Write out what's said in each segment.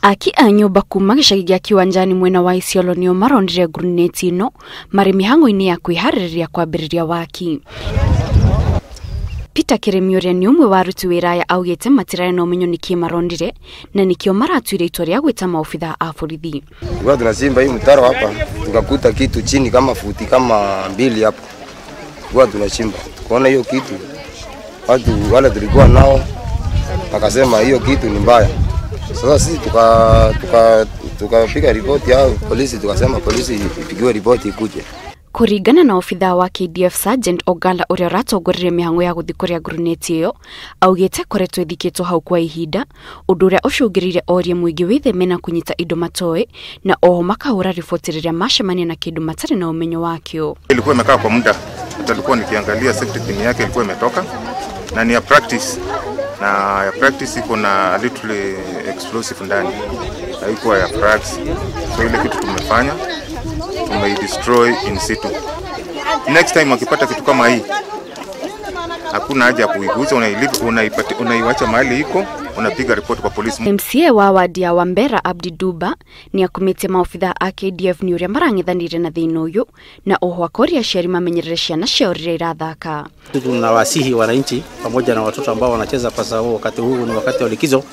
Aki a nyũmba kuma gĩcagi gĩa Kiwanjani mwena wa Isiolo nĩo maronire nguruneti ĩno marĩ mĩhang'o-inĩ ya kwĩharĩrĩria kwambĩrĩria waki. Peter Kĩremi ũrĩa nĩ ũmwe wa aruti wĩra aya augĩte matirarĩ na ũmenyo nĩkĩ maronire na nĩkĩo maratuire itua rĩa gwĩta maobitha a borithi. Tulikuwa tunachimba hii mtaro hapa, tukakuta kitu chini kama futi kama 2 hapo. Tulikuwa tunachimba, tukaona hiyo kitu, watu wale tulikuwa nao wakasema hiyo kitu ni mbaya. Sasa sisi tukapiga ripoti yao polisi, tukasema polisi ipigiwe ripoti ikuje. Kũringana na obithaa wa KDF Sergeant Oganda ũrĩa ũratongoririe mĩhang'o ya gũthiĩ kũrĩa nguruneti ĩyo, augĩte koretwo ĩthikĩtwo hau kwa ihinda, ũndũ ũrĩa ũcũngĩrĩire orie mũingĩ wĩtheme na kũnyita indo matoĩ na oho makahũra riboti rĩrĩa macemania na kĩndũ matarĩ na ũmenyo wakĩo. Ilikuwa imekaa kwa muda, hata nilikuwa nikiangalia safety pin yake ilikuwa imetoka na ni ya practice, na ya practice iko na little explosive ndani, haikuwa ya practice. So ile kitu tumefanya tumeidestroy in situ. Next time wakipata kitu kama hii, hakuna haja ya kuigusa, unaiwacha mahali iko, unapiga report kwa polisi. MCA wa wadi ya Wambera Abdi Duba ni akumĩtie maobitha a KDF nĩ ũrĩa marang'ethanĩire na thĩna ũyũ na oho akoria aciari mamenyerere ciana ciao rĩrĩa irathaka. Tunawasihi wananchi pamoja na watoto ambao wanacheza kwa sababu wakati huu ni wakati wa likizo,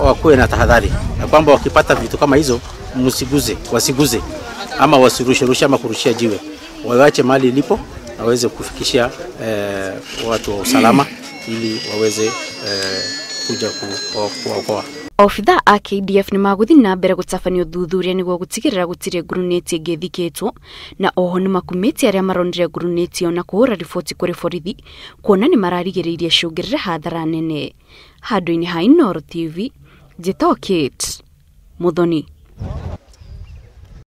wakuwe na tahadhari na kwamba wakipata vitu kama hizo msiguze, wasiguze ama wasirushe ama kurushia jiwe, wawache mahali ilipo na waweze kufikishia watu wa usalama ili waweze kuja kuwaokoa. Obitha a KDF nĩ magũthiĩ na mbere gũtabania ũthuthuria nĩguo gũtigĩrĩra gũtirĩ nguruneti ĩngĩ ĩthikĩtwo na oho nĩ makumĩtie arĩa maronire nguruneti ĩyo na kũhũra riboti kũrĩ borithi kuona nĩ mararigĩrĩirie ciũngĩrĩre hathara nene. Handũ-inĩ ha Inooro TV, njĩtagwo Kate Muthoni.